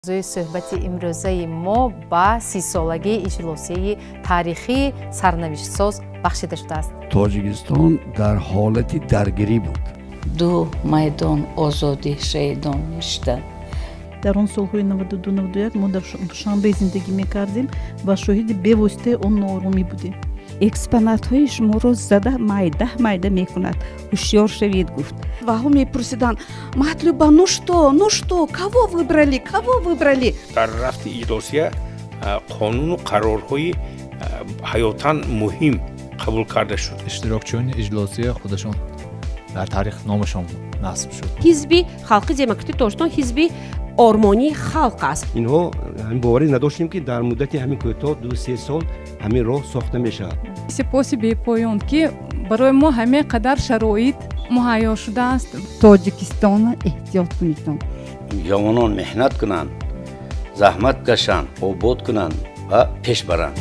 Мавзӯи суҳбати имрӯзаи мо ба 30-солагии иҷлосияи таърихии сарнавиштсоз бахшида шудааст. Тоҷикистон дар ҳолати даргирӣ буд. Ду майдон озодӣ шаҳидон мешуданд. Дар он солҳои 92-91 мо дар Душанбе зиндагӣ мекардем ва шоҳиди бевоситаи он нооромӣ будем. Экспонатҳои шуморо зада майда майда мекунад, ҳушёр шавед, гуфт. Ваҳо мепурсиданд: «Матлуба, ну что, ну что, кого выбрали, кого выбрали?» Дар рафти иҷлосия қонуну қарорҳои ҳаётан муҳим қабул карда шуд. Иштирокчиёни иҷлосия худашон дар таърих номашон насб шуд. Ҳизби Халқи Демократии Тоҷикистон ҳизби ормонии халқ аст. Инҳо боварӣ надоштем, ки дар муддати ҳамин кӯтоҳ, 2-3 сол, ҳамин роҳ сохта мешавад. Сипоси бепоён, ки барои мо ҳамин қадар шароит муҳайё шудааст. Тоҷикистонро эҳтиёт кунедон. Ҷавонон меҳнат кунанд, заҳмат кашанд, обод кунанд ва пеш баранд.